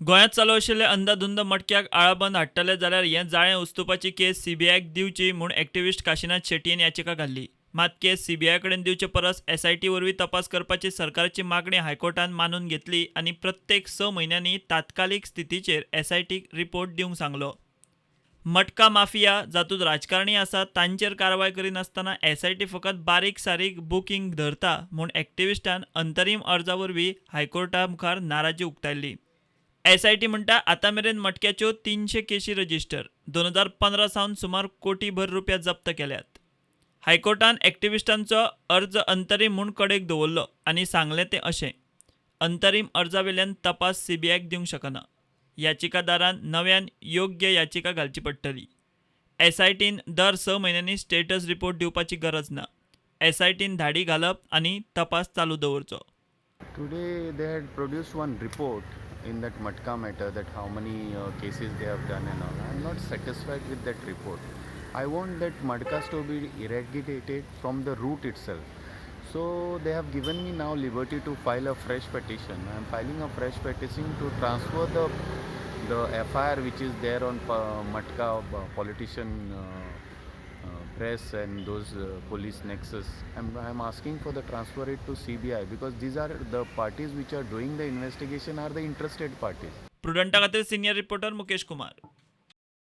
गोंयांत चालू आशिल्ले अंदाधुंद मटक्याक आळाबंद हाडटले जाल्यार हें जाळें उस्तुपाची केस सीबीआयक दिवची म्हूण एक्टिविस्ट काशिनाथ शेटयेन याचिका घाल्ली. मात केस सीबीआय कडेन दिवचे परस एसआयटी वरवीं तपास करपाची सरकाराची मागणी हायकोर्टान मानून घेतली आनी प्रत्येक 6 म्हयन्यांनी तात्कालीक स्थितीचेर एसआयटीक रिपोर्ट दिवंक सांगलो. मटका माफिया जातूंत राजकारणी आसा तांचेर कारवाय करिनासतना एसआयटी फकत बारीक सारीक बुकींग धरता म्हूण एक्टिविस्टान अंतरीम अर्जा वरवीं हायकोर्टा मुखार नाराजी उक्तायल्ली. एसआयटी म्हणटा आतां मेरेन मटक्याच्यो 300 केशी रजिस्टर, 2015 सावन सुमार कोटीभर रुपया जप्त केल्यात. हायकोर्टान एक्टिविस्टांचो अर्ज अंतरीम म्हूण कडेक दवरलो आनी सांगलें तें अशें, अंतरीम अर्जावेल्यान तपास सीबीआयक दिवंक शकना. याचिकादारान नव्यान योग्य याचिका घालची पडटली. एसआयटीन दर 6 म्हयन्यांनी स्टेटस रिपोर्ट दिवपाची गरज ना. एसआयटीन धाडी घालप आनी तपास चालू दवरचो. Today they had produced one report in that Matka matter, that how many cases they have done and all. I am not satisfied with that report. I want that Matkas to be eradicated from the root itself. So they have given me now liberty to file a fresh petition. I am filing a fresh petition to transfer the FIR which is there on Matka politician press and those police nexus. I am asking for the transfer it to CBI because these are the parties which are doing the investigation are the interested parties. प्रुडंटा खातीर senior reporter Mukesh Kumar.